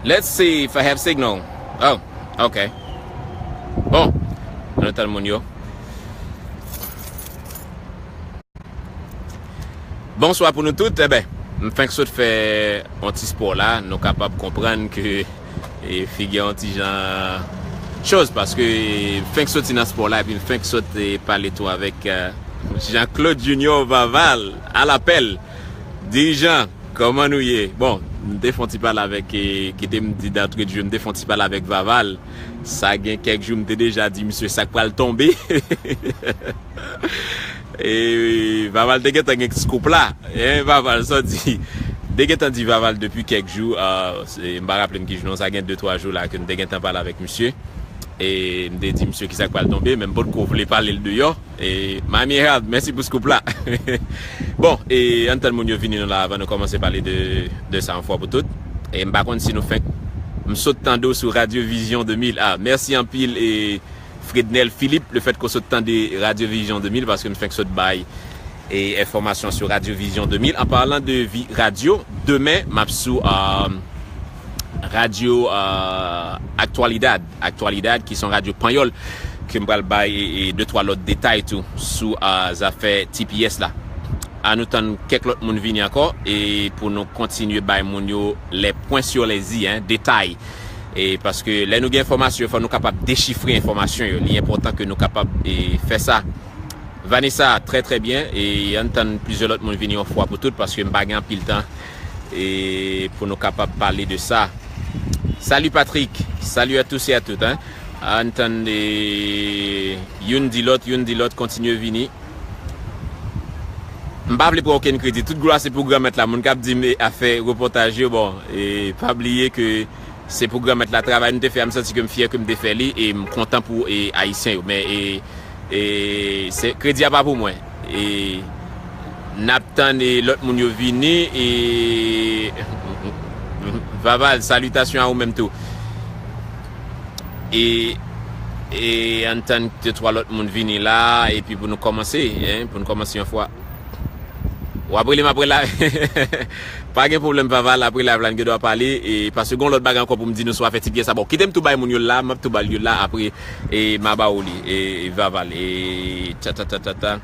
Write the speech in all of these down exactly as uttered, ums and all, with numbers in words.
Let's see if I have signal. Oh, ok. Bon, ann tann moun yo. Bonswa pou nou tout. Enben, m fenk sot fè yon ti spò la. Nou kapab konprann ke e, figi a yon ti jan choz, paske m fenk soti nan spò la, epi m fenk sot e, pale tou avèk e, Jean-Claude Junior Vaval, à l'appel. Dirijan, kòman nou ye? Bon, m te fè yon ti pale avèk, e, kite m di d'entrée de jeu, m te fè yon ti pale avèk Vaval. Sa gen kèk jou, m te deja di, misye, sa k pral tonbe. E Vaval te gentan gen scoop la. E Vaval, sa w di? M te gentan di Vaval depi kèk jou. E, m pa raple m ki jou non, sa gen de twa jou la ke m te gentan pale avèk misye. E m te di misye kisa k pral tonbe, men m potko vle pale l deyò. E Miami Herald, mèsi pou scoop la. Bon, e ann tann moun yo vini non la avan nou kòmanse pale de, de sa yon fwa pou tout. E m pa konn si nou fenk, m sot tande w sou Radio Vision de mil. Ah, mèsi anpil e Frednel Philippe, le fait ke w sot tande Radio Vision de mil, paske m fenk sot bay e enfòmasyon sou Radio Vision de mil. An palan de vi, radyo, demen m ap sou e, radyo e, Actualidad, Actualidad ki se yon radyo panyòl ke m pral bay e, e de twa lòt detay tou sou e, zafè T P S la. Ann nou tann kèk lòt moun vini ankò e pou nou kontinye bay moun yo les points sur les i, hein, detay. E paske lè nou gen enfòmasyon, fò nou kapab dechifre enfòmasyon yo. Li enpòtan ke nou kapab e, fè sa. Vanessa, très très bien. E ann tann plizyè lòt moun vini yon fwa pou tout, paske m pa gen anpil tan e pou nou kapab pale de sa. Salut Patrick, salut à tous et à toutes, hein. Ann tann e, youn di lòt, youn di lòt, kontinye vini. M pa vle pran okenn kredi. Tout glwa se pou Granmèt la. Moun k ap di m e, afè repòtaj yo, bon, e pa bliye ke se pou Granmèt la. Travay nou te fè a, m santi ke m fyè ke m te fè li e m kontan pou e, Ayisyen yo. Men e, e se, kredi a pa pou mwen. E n ap tann e, lòt moun yo vini e Vaval, salitasyon a ou menm tou. E, e ann tann de twa lòt moun vini la, epi pou nou kòmanse, hein, pou nou kòmanse yon fwa. W ap rele m apre la. Pa gen pwoblèm, Vaval, apre live la, n gen dwa pale, e paske gon lòt bagay ankò pou m di nou sou afè T P S la. Bon, kite m tou bay moun yo la, m ap tou ba l yo la, apre, e m a ba ou li, e, e Vaval, e ta, ta, ta, ta, ta.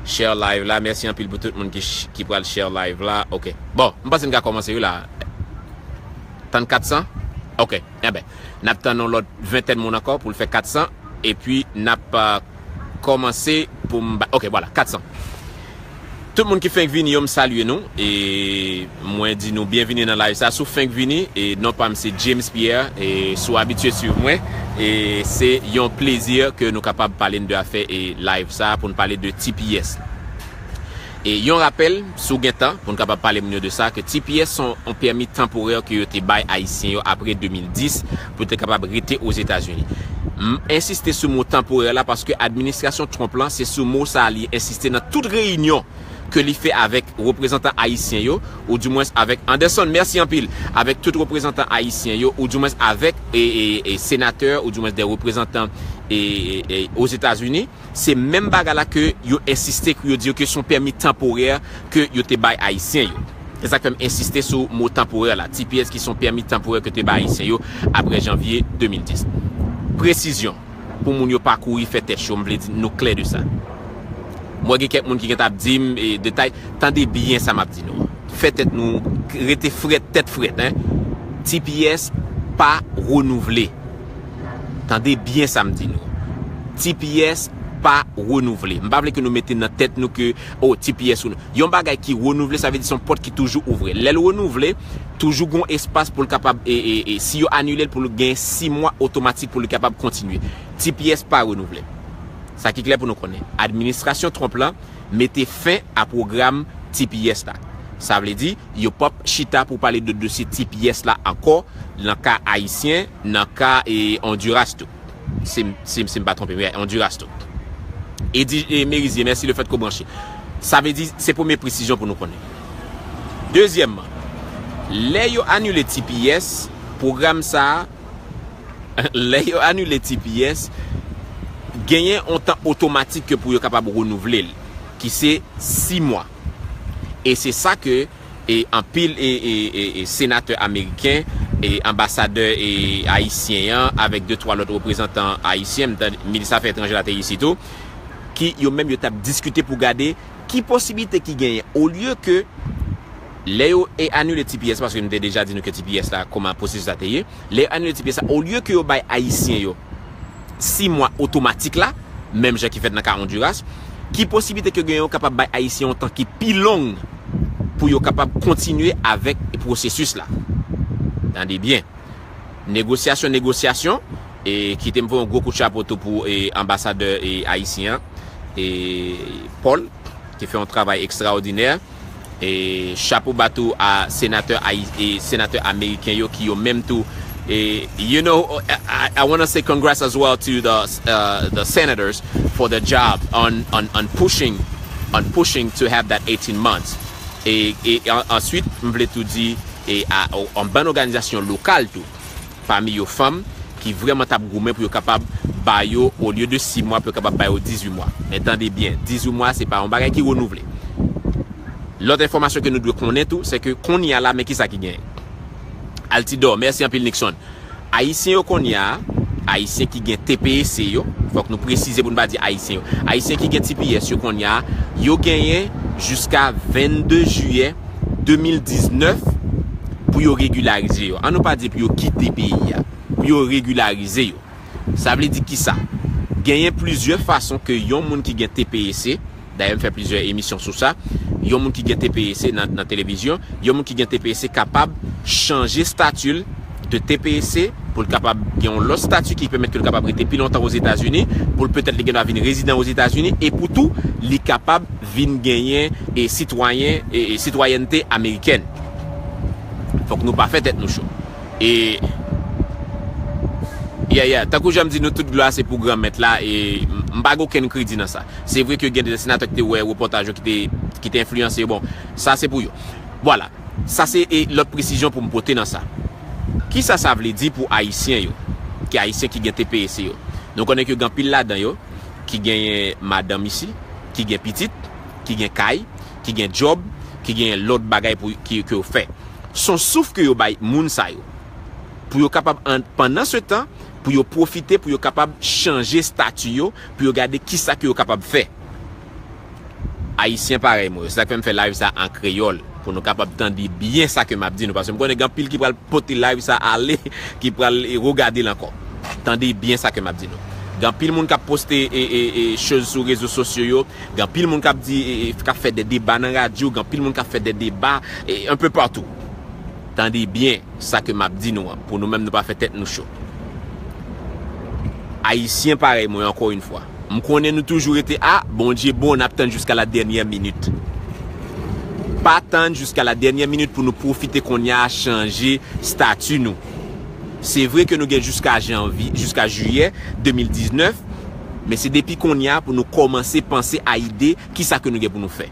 Share live la, mèsi anpil pou tout moun ki, ch- ki pral share live la. Ok. Bon, m panse n ka kòmanse wi la. Tann kat san? Ok. Enben, n ap tann yon lòt ventèn moun ankò pou l fè kat san, epi n ap, euh, kòmanse pou m ba, ok, vwala, kat san. Tout moun ki fenk vini yo, m salye nou, e mwen di nou byenvini nan live sa. Si w fenk vini, e non pa m se James Pierre, e si w abitye swiv mwen, e se yon plezi ke nou kapab pale n de afè e live sa, pou n pale de T P S. E yon rapèl, si w gen tan, pou n kapab pale moun yo de sa, ke T P S se yon, yon pèmi tanporè ke yo te bay Ayisyen yo apre de mil dis, pou te kapab rete Ozetazini. M ensiste sou mo tanporè la, paske administrasyon Trump lan, se sou mo sa a li ensiste nan tout reyinyon ke li fè avèk reprezantan ayisyen yo, oudimwens avèk Anderson, mèsi anpil, avèk tout reprezantan ayisyen yo, oudimwens avèk, e, e, e, senatè, oudimwens de reprezantan, e, e, e, Ozetazini. Se menm bagay la ke yo ensiste, ke yo di yo ke se yon pèmi tanporè ke yo te bay Ayisyen yo. Se sa k fè m ensiste sou mo tanporè la, T P S, ki se yon pèmi tanporè ke yo te bay Ayisyen yo apre janvye de mil dis. Presizyon, pou moun yo pa kouri fè tèt cho, m vle di nou klè de sa. Mwen gen kèk moun ki gentan ap di m, e, detay, tande byen sa m ap di nou. Fè tèt nou rete frèt, tèt frèt, hein. T P S pa renouvle. Tande byen sa m di nou. T P S pa renouvle. M pa vle ke nou mete nan tèt nou ke, oh, T P S renou-, yon bagay ki renouvle, sa vle di se yon pòt ki toujou ouvri. Lè l renouvle, toujou gon espas pou l kapab, e, e, e, si yo anile l, pou l gen sis mwa otomatik pou l kapab kontinye. T P S pa renouvle. Sa ki klè pou nou konnen. Administrasyon Trump lan mete fen a pwogram T P S la. Sa vle di, yo p ap chita pou pale de dosye T P S la ankò nan ka ayisyen, nan ka, e, Honduras tou. Si m, si m, si m pa twonpe m, wi, Honduras tou. E di, e, Merizye, mèsi le fèt ke w branche. Sa vle di, se premye presizyon pou nou konnen. Dezyèmman, lè yo anile T P S, pwogram sa a, lè yo anile T P S, genyen yon tan otomatik ke pou yo kapab renouvle l, ki se sis mwa. E se sa ke, e, anpil, e, e, e, e senatè ameriken, e, anbasadè e, ayisyen an avèk de twa lòt reprezantan ayisyen, m tande minis afè etranjè la te isit tou, ki yo menm yo t ap diskite pou gade ki posiblite ki genyen olye ke lè yo e anile T P S, paske m te deja di nou ke T P S la, kòman pwosesis la te ye, lè yo anile T P S la, olye ke yo bay ayisyen yo sis mwa otomatik la, menm jan ki fèt nan ka Honduras, ki posiblite ke genyen yo kapab bay ayisyen yon tan ki pi long pou yo kapab kontinye avèk pwosesis la. Tande byen. Negosyasyon, negosyasyon, e kite m voye yon gwo kout chapo tou pou e, anbasadè e, ayisyen an, e Paul, ki fè yon travay ekstraòdinè. E chapo ba tou a senatè ayi- e senatè ameriken yo ki yo menm tou. E, you know, I, I want to say congrats as well to the uh, the senators for the job on, on, on pushing on pushing to have that eighteen months. E, e an- answit, m vle tou di e a, a, an bann òganizasyon lokal tou, pami yo fanm, ki vrèman t ap goumen pou yo kapab ba yo, olye de sis mwa, pou yo kapab ba yo dizuit mwa. Men tande byen, dizuit mwa, se pa yon bagay ki renouvle. Lòt enfòmasyon ke nou dwe konnen tou, se ke kounye a la, men kisa ki genyen. Altidor, mèsi anpil Nixon. Ayisyen yo kounye a, ayisyen ki gen T P S yo, fòk nou presize pou nou pa di ayisyen yo. Ayisyen ki gen T P S yo kounye a, yo genyen jiska vennde jiyè de mil diznèf pou yo regilarize yo. An nou pa di pou yo kite peyi a, pou yo regilarize yo. Sa vle di kisa? Genyen plizyè fason ke yon moun ki gen T P S, dayè m fè plizyè emisyon sou sa, yon moun ki gen T P S nan, nan televizyon, yon moun ki gen T P S kapab chanje stati l de T P S pou l kapab gen yon lòt stati ki pèmèt ke l kapab rete pi lontan Ozetazini, pou l petèt li gen dwa vin rezidan Ozetazini, e pou tou, li kapab vin genyen e sitwayen, e, e sitwayènte amerikèn. Fòk nou pa fè tèt nou cho. E, yeah, yeah, tankou jan m di nou, tout glwa se pou Granmèt la, e m, m pa gen okenn kredi nan sa. Se vre ke gen de senatè ki te wè repòtaj yo ki te, ki te enfliyanse yo. Bon, sa se pou yo. Vwala. Sa se e, lòt presizyon pou m pote nan sa. Kisa sa vle di pou Ayisyen yo, ki Ayisyen ki gen T P S yo? Nou konnen ke gen anpil ladan yo ki genyen madanm isi, ki gen pitit, ki gen kay, ki gen djòb, ki genyen lòt bagay pou, ki, ke yo fè. Se yon souf ke yo bay moun sa yo. Pou yo kapab, an, pandan se tan, pou yo pwofite, pou yo kapab chanje stati yo, pou yo gade kisa ke yo kapab fè. Ayisyen parèy mwen yo. Se sa k fè m fè live sa an kreyòl, pou nou kapab tande byen sa ke m ap di nou. Paske m konnen gen anpil ki pral pote live sa ale, ki pral e, regade l ankò. Tande byen sa ke m ap di nou. Gen anpil moun k ap poste e, e, e, choz sou rezo sosyo yo. Gen anpil moun k ap di, e, e, k ap fè de deba nan radyo. Gen anpil moun k ap fè de deba e, un peu partout. Tande byen sa ke m ap di nou an, pou nou menm nou pa fè tèt nou cho. Ayisyen parèy mwen, ankò yon fwa. M konnen nou toujou rete, a, Bondye bon, n ap tann jiska la dènyè minit. Pa tann jiska la dènyè minit pou nou pwofite kounye a chanje stati nou. Se vre ke nou gen jiska janvye, jiska jiyè de mil diznèf, men se depi kounye a pou nou kòmanse panse a ide kisa ke nou gen pou nou fè.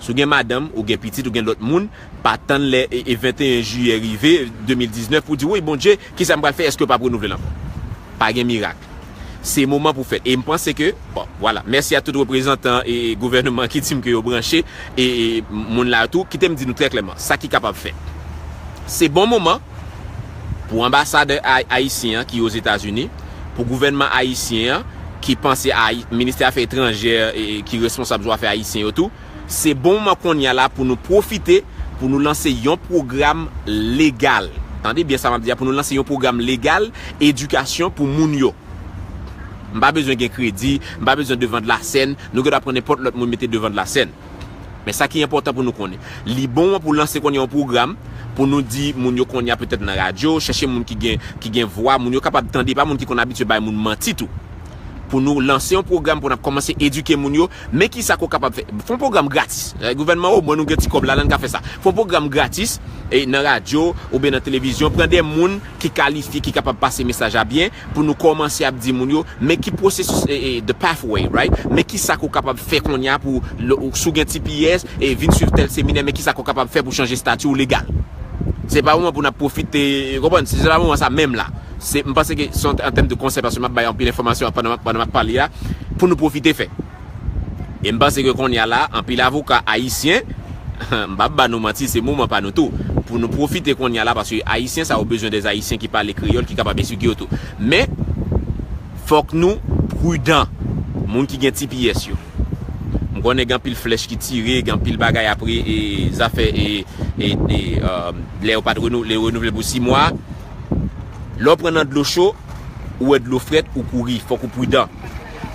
Si w gen madanm, ou gen pitit, ou gen lòt moun, pa tann lè e, e venteyen jiyè rive de mil diznèf pou w di, woy, Bondye, kisa m pral fè? Èske yo p ap renouvle l ankò? Pa gen mirak. Se moman pou fèt. E m panse ke, bon, vwala. Mèsi a tout reprezantan e, e gouvènman ki di m ke yo branche e, e moun la tou. Kite m di nou trè klèman, sa ki kapab fèt. Se bon moman pou anbasadè ay- ayisyen an ki Ozetazini, pou gouvènman ayisyen an ki panse a Ay- ministè afè etranjè e, e ki responsab sou afè ayisyen yo tou, se bon moman kounye a la pou nou pwofite, pou nou lanse yon pwogram legal. Tande byen sa m ap di a, pou nou lanse yon pwogram legal edikasyon pou moun yo. M pa bezwen gen kredi, m pa bezwen devan de la sèn, nou gen dwa pran nenpòt lòt moun mete devan de la sèn. Men sa ki enpòtan pou nou konnen, li bon pou lanse kounye a yon pwogram pou nou di moun yo kounye a petèt nan radyo, chèche moun ki gen, ki gen vwa, moun yo kapab tande, pa moun ki konn abitye bay moun manti tou. Pou nou lanse yon pwogram pou n ap kòmanse edike moun yo, men kisa ke w kapab fè. Fè yon pwogram gratis. Eh, gouvènman, omwen nou gen ti kòb ladan, n ka fè sa. Fè yon pwogram gratis e nan radyo oubyen nan televizyon, pran de moun ki kalifye, ki kapab pase mesaj la byen, pou nou kòmanse ap di moun yo, men ki pwosesis, e, e, the pathway, right? Men kisa ke w kapab fè kounye a pou, si w gen T P S, e vin swiv tèl seminè, men kisa ke w kapab fè pou chanje estati w legal. Se pa moman pou n ap pwofite, konprann, se pa moman sa menm la. Se, m panse ke se an tèm de konsèy, paske m ap bay anpil enfòmasyon pandan, pandan m ap pale a, pou nou pwofite fè. E m panse ke kounye a la, anpil avoka ayisyen, M p ap ba nou manti, se moman pa nou tou. Pou nou pwofite kounye a la, paske Ayisyen sa yo bezwen de Ayisyen ki pale kreyòl, ki kapab esplike yo tou. Men, fòk nou pridan. Moun ki gen T P S yo. M konnen gen anpil flèch ki tire, gen anpil bagay apre e zafè e, e, e, euh, lè yo pa t renou-, lè yo renouvle pou sis mwa. Lè w pran nan dlo cho, ou wè dlo frèt, ou kouri, fòk ou pridan.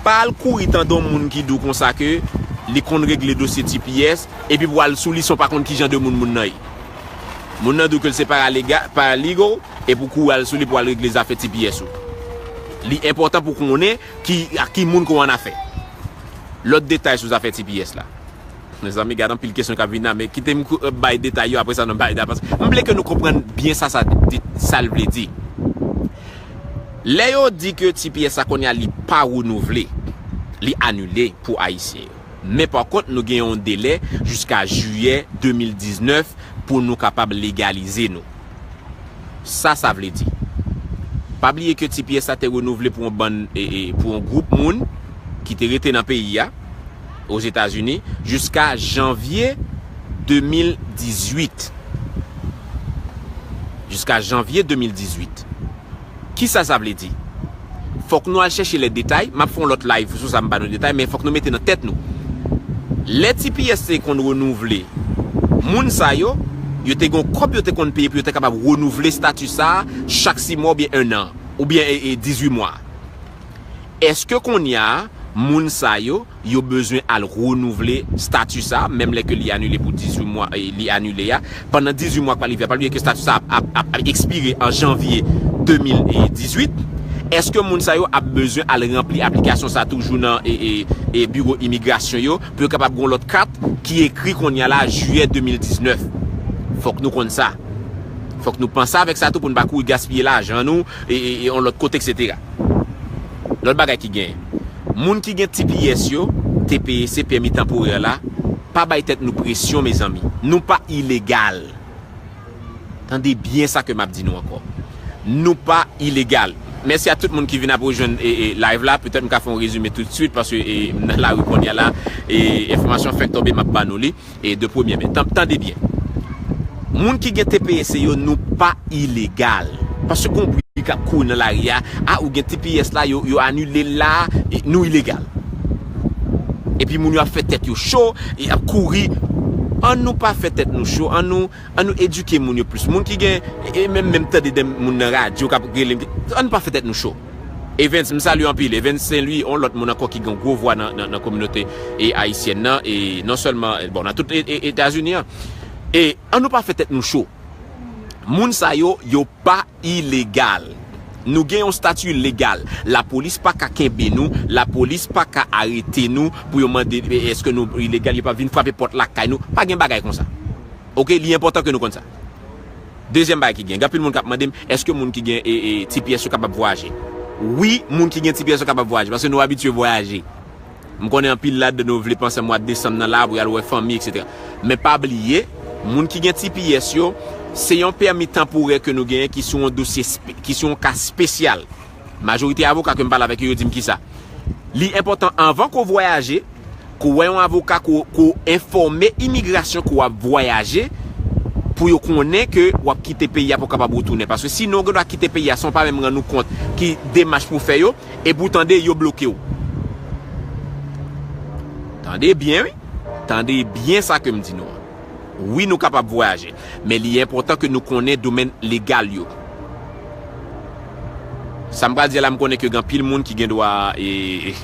Pa al kouri tande yon moun ki di w konsa ke li konn regle dosye T P S, epi pou al sou li san w pa konn ki jan de moun moun nan ye. Moun nan di w ke l se paralega-, paralegal, epi w kouri al sou li pou al regle zafè T P S ou. Li enpòtan pou konnen ki, ak ki moun ke w annafè. Lòt detay sou zafè T P S la. Mezanmi, gade anpil kesyon k ap vin la, men kite m kou-, bay detay yo, apre sa, nou bay detay. M vle ke nou konprann byen sa, sa, sa l vle di. Lè yo di ke T P S sa kounye a li pa renouvle, li anile pou Ayisyen yo. Men pa kont, nou gen yon delè jiska jiyè de mil diznèf pou nou kapab legalize nou. Sa sa vle di. Pa bliye ke T P S sa te renouvle pou yon bann, e, e, pou yon gwoup moun ki te rete nan peyi a, Ozetazini, jiska janvye de mil dizuit. Jiska janvye de mil dizuit. Kisa sa vle di? Fòk nou al chèche lè detay. M ap fè yon lòt live sou sa, m ba nou detay, men fòk nou mete nan tèt nou. Lè T P S te konn renouvle, moun sa yo, yo te gen kòb yo te konn peye pou yo te kapab renouvle stati sa a chak sis mwa oubyen en an, oubyen, e, e, dizuit mwa. Èske kounye a, moun sa yo, yo bezwen al renouvle stati sa a, menm lè ke li anile pou dizuit mwa, e, li anile a, pandan dizuit mwa k pral rive a, pa bliye ke stati sa a ap, ap, ap, ap ekspire an janvye de mil dizuit, èske moun sa yo ap bezwen al ranpli aplikasyon sa a toujou nan, e, e, e, biwo imigrasyon yo pou yo kapab gen yon lòt kat ki ekri kounye a la jiyè de mil diznèf? Fòk nou konn sa. Fòk nou panse avèk sa tou pou n pa kouri gaspiye lajan nou, e, e, e, yon lòt kote, etsetera. Lòt bagay ki genyen. Moun ki gen T P S yo, T P S se pèmi tanporè la, pa bay tèt nou presyon, mezanmi. Nou pa ilegal. Tande byen sa ke m ap di nou ankò. Nou pa ilegal. Mèsi a tout moun ki vin ap rejwenn, e, e, live la. Petèt m ka fè yon rezime toutswit paske, e, m nan lari kounye a la. E, enfòmasyon fèk tonbe, m ap ba nou li. E de premye men. Tan-, tande byen. Moun ki gen T P S yo, nou pa ilegal. Paske gon bri k ap kouri nan lari a, a, ou gen T P S la, yo, yo anile l la, e nou ilegal. Epi moun yo ap fè tèt yo cho, e ap kouri. An nou pa fè tèt nou cho, an nou, an nou edike moun yo plis. Moun ki gen, e, e menm, menm tande de moun nan radyo k ap rele m, an nou pa fè tèt nou cho. Evens, m salye w anpil. Evens Saint Louis, yon lòt moun ankò ki gen gwo vwa nan, nan, nan kominote, e, ayisyèn nan, e non sèlman, e, bon, nan tout, e, e, Etazini an. E an nou pa fè tèt nou cho. Moun sa yo, yo pa ilegal. Nou gen yon stati legal. Lapolis pa ka kenbe nou, lapolis pa ka arete nou pou yo mande, e, èske nou ilegal, yo pa vin frape pòt lakay nou. Pa gen bagay konsa. Oke, li enpòtan ke nou konn sa. Dezyèm bagay ki gen, gen anpil moun k ap mande m, èske moun ki gen, e, e, T P S yo kapab vwayaje? Wi, moun ki gen T P S yo kapab vwayaje, paske nou abitye vwayaje. M konnen anpil ladan nou vle panse mwa desanm nan la pou y al wè fanmi, etsetera. Men pa bliye, moun ki gen T P S yo, se yon pèmi tanporè ke nou genyen ki sou yon dosye espe-, ki sou yon ka espesyal. Majorite avoka ke m pale avèk yo, yo di m kisa. Li enpòtan anvan ke w vwayaje, ke w wè yon avoka, ke w, ke w enfòme imigrasyon ke w ap vwayaje, pou yo konnen ke w ap kite peyi a pou w kapab retounen. Paske sinon, ou gen dwa kite peyi a san w pa menm rann ou kont ki demach pou w fè yo, epi w tande yo bloke w. Tande byen, wi. Tande byen sa ke m di nou an. Wi, nou kapab vwayaje, men li enpòtan ke nou konnen domèn legal yo. Sa m pral di a la, m konnen ke gen anpil moun ki gen dwa, e,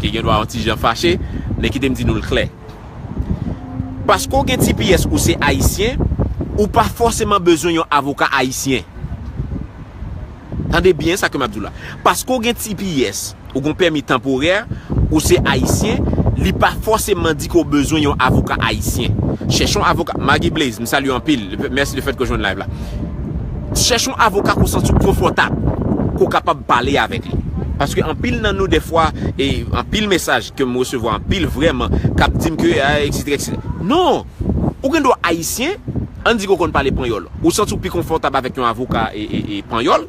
ki gen dwa yon ti jan fache, men kite m di nou l klè. Paske w gen T P S ou se ayisyen, ou pa fòseman bezwen yon avoka ayisyen. Tande byen sa ke m ap di w la. Paske w gen T P S, ou gen pèmi tanporè, ou se ayisyen, li pa fòseman di ke w bezwen yon avoka ayisyen. Chèche yon avoka. Maggie Blaze, m salye w anpil. Mèsi lefètke w jwenn live la. Chèche yon avoka ke w santi w konfòtab, ke w kapab pale avèk li. Paske anpil nan nou, dèfwa, e anpil mesaj ke m resevwa, anpil vrèman, k ap di m ke, a, etsetera, etsetera. Non! Ou gen dwa ayisyen, ann di ke w konn pale panyòl. Ou santi w pi konfòtab avèk yon avoka, e, e, e, panyòl,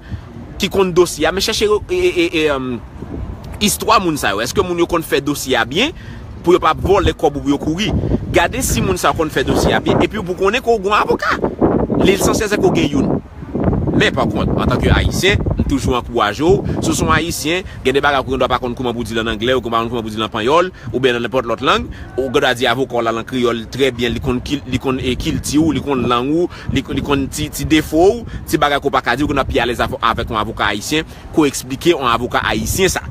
ki konn dosye a, men chèche, e, e, e, e, um, istwa moun sa yo. Èske moun yo konn fè dosye a byen pou yo pa vòlè kòb ou pou yo kouri? Gade si moun sa konn fè dosye a byen, epi pou konnen ke w gen yon avoka. Lesansyèl se ke w gen youn. Men pa kont, antanke Ayisyen, m toujou ankouraje w, si w se yon Ayisyen, gen de bagay ke w gen dwa pa konn kouman pou w di l an anglè, ou gen dwa pa konn kouman pou w di l an panyòl, oubyen nan nenpòt lòt lang, ou gen dwa di avoka w la an kreyòl trè byen, li konn kil-, li konn, e, kilti w, li konn lang ou, li, li konn ti, ti defo w, ti bagay ke w pa ka di, ou gen dwa pi alèz avè-, avèk yon avoka ayisyen, ke w eksplike yon avoka ayisyen sa.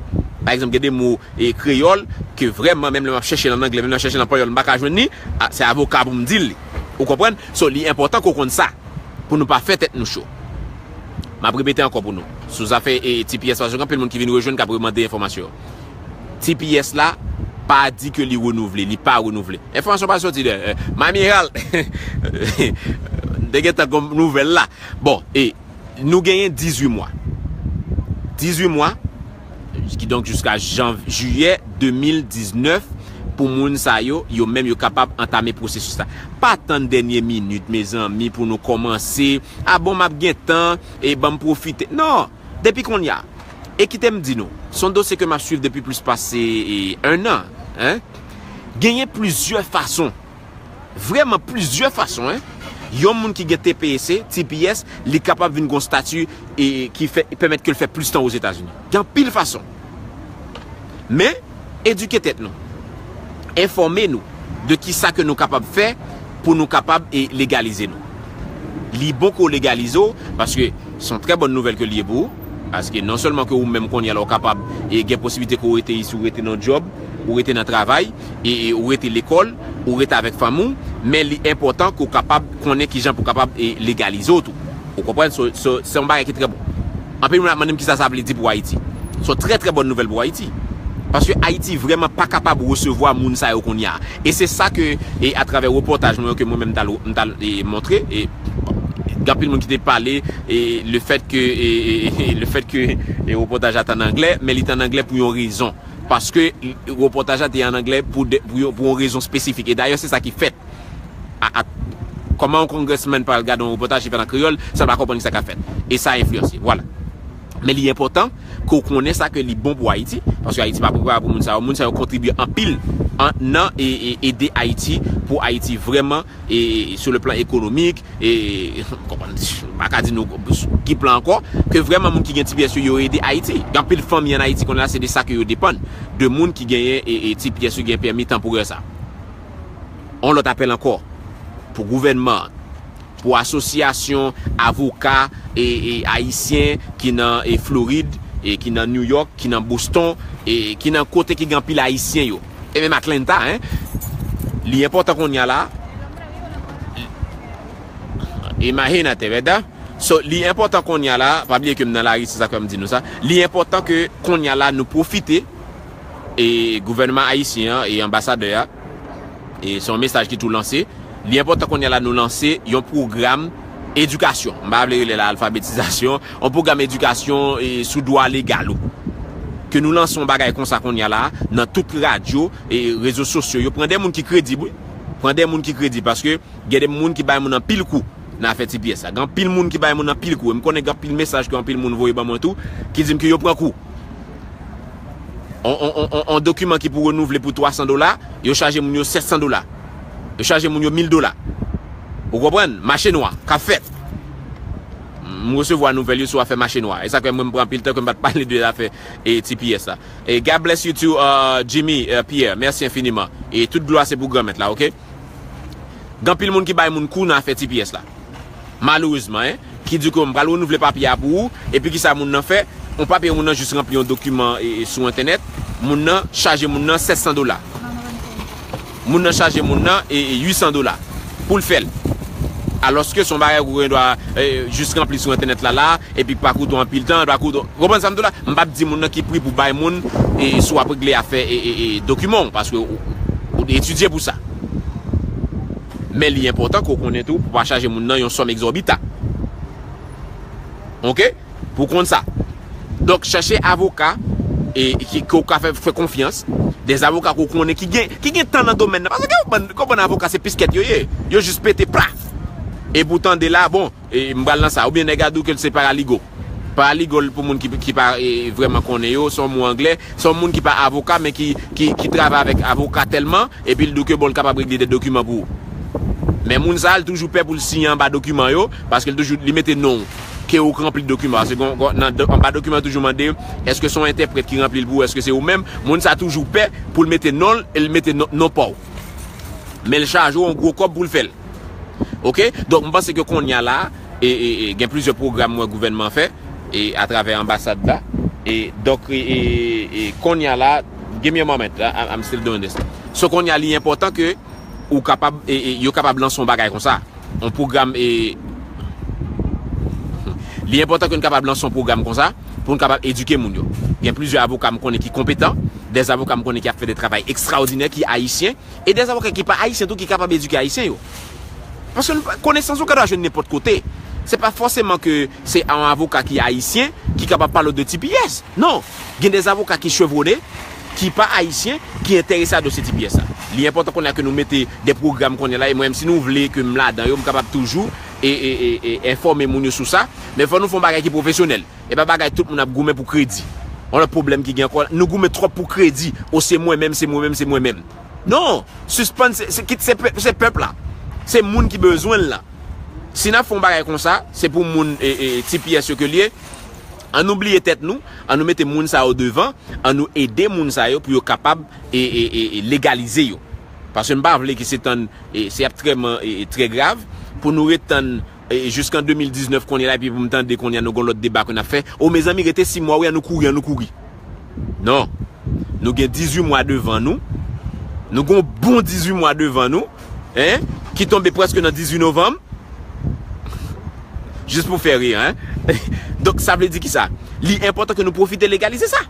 Pa egzanp, gen de mo, e, kreyòl, ke vrèman, menm lè m ap chèche l an anglè, menm lè m ap chèche l an panyòl, m pa ka jwenn li, a, se avoka pou m di l li. Ou konprann? So, li enpòtan ke w konn sa, pou nou pa fè tèt nou cho. M ap repete ankò pou nou, sou zafè, e, T P S, paske gen anpil moun ki vin rejwenn, k ap remande enfòmasyon. T P S la pa di ke li renouvle, li pa renouvle. Enfòmasyon pa soti de, e, Miami Herald. Te gentan gon nouvèl la. Bon, e, nou genyen dizuit mwa. Dizuit mwa, kidonk jiska jan, jiyè de mil diznèf, pou moun sa yo, yo menm yo kapab antame pwosesis la. Pa tann dènye minit, mezanmi, pou nou kòmanse. A bon, m ap gen tan, e ban m pwofite. Non! Depi kounye a. E kite m di nou, se yon dosye ke m ap swiv depi plis pase, e, en an, en. Genyen plizyè fason, vrèman plizyè fason, en. Yon moun ki gen T P S, T P S, li kapab vin gon stati, e, ki fè, pèmèt ke l fè plis tan Ozetazini. Gen anpil fason. Men, edike tèt nou. Enfòme nou de kisa ke nou kapab fè pou nou kapab, e, legalize nou. Li bon ke w legalize w, paske se yon trè bòn nouvèl ke li ye pou ou. Paske non sèlman ke ou menm kounye a la ou kapab, e, gen posiblite ke ou rete isi, ou rete nan djòb, ou rete nan travay, e, e, ou rete lekòl, ou rete avèk fanmi w, men li enpòtan ke w kapab konnen kijan pou w kapab, e, legalize w tou. Ou konprann? So, so, se yon bagay ki trè bon. Anpil moun ap mande m kisa sa vle di pou Ayiti. Se yon trè, trè bòn nouvèl pou Ayiti. Paske Ayiti vrèman pa kapab resevwa moun sa yo kounye a. E se sa ke, e atravè repòtaj mwen yo ke mwen menm m t al, m t al, e, montre, e, gen anpil moun ki te pale, e, le fèt ke, e, e, e, le fèt ke, e, repòtaj la t an anglè, men li t an anglè pou yon rezon. Paske repòtaj la te an anglè pou de, pou yon, pou yon rezon espesifik. E dayè, se sa ki fèt. A, a, kòman yon congressman pral gade yon repòtaj ki fèt an kreyòl, san l pa konprann kisa k ap fèt? E sa enfliyanse. Vwala. Men li enpòtan ke w konnen sa ke li bon pou Ayiti, paske Ayiti pa prepare pou moun sa yo. Moun sa yo kontribye anpil an, nan e, e, ede Ayiti, pou Ayiti vrèman, e, e, sou le plan ekonomik, e, konprann, m pa ka di nou ki plan ankò, ke vrèman moun ki gen T P S yo, yo ede Ayiti. Gen anpil fanmi an Ayiti kounye a, se de sa ke yo depann, de moun ki genyen, e, e, T P S yo, gen pèmi tanporè sa. On lòt apèl ankò pou gouvènman an, pou asosyasyon avoka, e, e, ayisyen ki nan, e, Florid, e, ki nan New York, ki nan Boston, e, ki nan kote ki gen anpil ayisyen yo. E menm Atlanta, en. Li enpòtan kounye a la. Imagínate, ¿verdad? So, li enpòtan kounye a la, pa bliye ke m nan lari, se sa k fè m di nou sa. Li enpòtan ke kounye a la nou pwofite, e gouvènman ayisyen an, e anbasadè a, e se yon mesaj ki tou lanse. Li enpòtan kounye a la nou lanse yon pwogram edikasyon. M pa vle rele la alfabetizasyon, yon pwogram edikasyon, e, sou dwa legal ou. Ke nou lanse yon bagay konsa kounye a la, nan tout radyo, e, rezo sosyo yo. Pran de moun ki kredib, wi. Pran de moun ki kredib, paske gen de moun ki bay moun anpil kou nan afè T P S la. Gen anpil moun ki bay moun anpil kou. E m konnen gen anpil mesaj ke anpil moun voye ban mwen tou, ki di m ke yo pran kou. On, on, on, on, on dokiman ki pou renouvle pou twa san dola, yo chaje moun yo sèt san dola. Yo chaje moun yo mil dola. Ou konprann? Mache nwa, k ap fèt. M resevwa nouvèl yo sou afè mache nwa. E sa k fè mwen m pran anpil tan ke m pa t pale de afè, e, T P S la. E God bless you too, uh, Jimmy, uh, Pierre. Mèsi enfiniman. E tout glwa se pou Granmèt la, oke? Gen anpil moun ki bay moun kou nan afè T P S la. Malerezman, en, ki di ke m pral renouvle papye a pou ou, epi kisa moun nan fè? On papye moun nan jis ranpli yon dokiman, e, e, sou entènèt, moun nan chaje moun nan sèt san dola. Moun nan chaje moun nan, e, e, uit san dola pou l fè l. Alòske se yon bagay ou gen dwa, e, jis ranpli sou entènèt la, la, epi k pa koute w anpil tan, l pa koute w, konprann sa m di w la? M p ap di moun nan ki pri pou bay moun, e, si w ap regle afè, e, e, e, dokiman w, paske ou, ou, ou etidye pou sa. Men li enpòtan ke w konnen tou pou w pa chaje moun nan yon sòm egzòbitan. Oke? Pou w konn sa. Donk, chèche avoka, e, ki, ke w ka fè, fè konfyans. De avoka ke w konnen ki gen, ki gen tan nan domèn nan. Paske gen yon bann, gen yon bann avoka, se piskèt yo ye. Yo jis pete, plaf! Epi w tande la, bon, e, m pral nan sa. Oubyen nèg la di w ke l se paraligo. Paralegal, pou moun ki, ki pa e, vrèman konnen yo, se yon mo anglè, se yon moun ki pa avoka, men ki, ki, ki travay avèk avoka tèlman, epi l di w ke bon, l kapab regle de dokiman pou ou. Men moun sa a, l toujou pè pou l siyen anba dokiman yo, paske l toujou, li mete non w, ke ou k ranpli dokiman. Paske gon, gon, nan, anba dokiman yo toujou mande, èske se yon entèprèt ki ranpli l pou ou, èske se ou menm? Moun sa a toujou pè pou l mete non l, e l mete non, non pa w. Men l chaje w yon gwo kòb pou l fè l. Oke? Donk, m panse ke kounye a la, e, e, e, gen plizyè pwogram m wè gouvènman an fè, e, atravè anbasad la. E, donk, e, e, e, kounye a la, give me a moment, I, I'm still doing this. So, kounye a, li enpòtan ke ou kapab, e, e, yo kapab lanse yon bagay konsa. Yon pwogram, e, li enpòtan ke nou kapab lanse yon pwogram konsa, pou nou kapab edike moun yo. Gen plizyè avoka m konnen ki konpetan, de avoka m konnen ki ap fè de travay ekstraòdinè, ki ayisyen, e de avoka ki pa ayisyen tou ki kapab edike ayisyen yo. Paske nou pa, konesans ou ka jwenn nenpòt kote. Se pa fòseman ke se yon avoka ki ayisyen ki kapab pale w de T P S. Non. Gen de avoka ki chevwone, ki pa ayisyen, ki enterese a dosye T P S la. Li enpòtan kounye a ke nou mete de pwogram kounye a la, e mwen menm, si nou vle ke m ladan yo, m kapab toujou e, e, e, e enfòme moun yo sou sa. Men fò nou fè yon bagay ki pwofesyonèl. E pa bagay tout moun ap goumen pou kredi. Yon lòt pwoblèm ki gen ankò, nou goumen twòp pou kredi. O, se mwen menm, se mwen menm, se mwen menm. Non! Sispann, se, se, kit se pèp, se pèp la. Se moun ki bezwen l lan. Si n ap fè yon bagay konsa, se pou moun e, e, T P S yo ke l ye. An nou bliye tèt nou, an nou mete moun sa yo devan, an nou ede moun sa yo pou yo kapab e, e, e, e legalize yo. Paske m pa vle ke se tann, e, se ap trèman, e, e, trè grav, pou nou ret tann, e, jiskan de mil diznèf kounye a la, epi pou m tande kounye a nou gon lòt deba ke n ap fè. O, mezanmi, rete sis mwa, wi, an nou kouri, an nou kouri. Non. Nou gen dizuit mwa devan nou. Nou gon bon dizuit mwa devan nou. Hein? Ki tonbe prèske nan dizuit novanm. Jis pou fè ri, hein? Donk, sa vle di kisa? Li enpòtan ke nou pwofite legalize sa.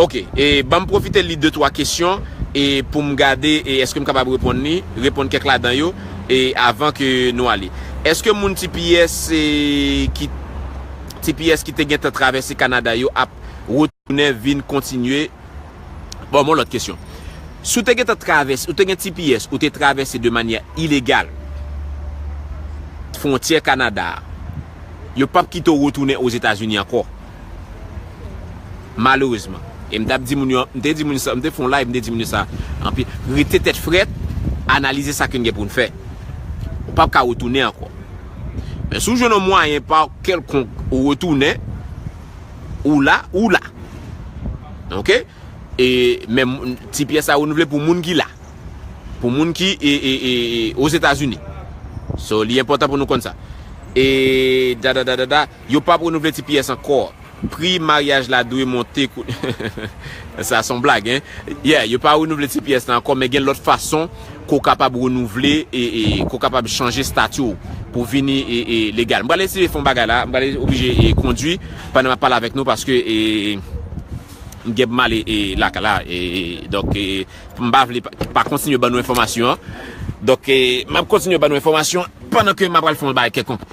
Oke, e ban m pwofite li de twa kesyon, e pou m gade, e èske m kapab reponn li, reponn kèk ladan yo, e avan ke nou ale. Èske moun T P S, e, ki, T P S ki te gentan travèse Kanada yo ap retounen vin kontinye? Bon, yon lòt kesyon. Si w te gentan travèse, ou te gen T P S, ou te travèse de manyè ilegal fwontyè Kanada a, yo p ap kite w retounen Ozetazini ankò. Malerezman. E m t ap di moun yo, m te di moun sa, m te fè yon live, m te di moun yo sa anpil. Rete tèt frèt, analize sa ke n gen pou n fè. Ou p ap ka retounen ankò. Men si w jwenn yon mwayen pa kèlkonk ou retounen, ou la, ou la. Oke? E, men T P S a renouvle pou moun ki la. Pou moun ki e, e, e, e, Ozetazini. So, li enpòtan pou nou konn sa. E, da, da, da, da, da, yo p ap renouvle T P S ankò. Pri maryaj la dwe monte kou-, sa se yon blag, hein? Yeah, yo pa renouvle T P S la ankò, men gen lòt fason ke w kapab renouvle e, e ke w kapab chanje stati w pou vini e, e legal. M prale eseye fè yon bagay la, m prale oblije e kondwi pandan m ap pale avèk nou paske e, m gen pou m ale e lakay la, e, e, donk, e, m pa vle pa, pa kontinye ban nou enfòmasyon an. Donk, e, m ap kontinye ban nou enfòmasyon pandan ke m ap pral fè yon bagay kèlkonk.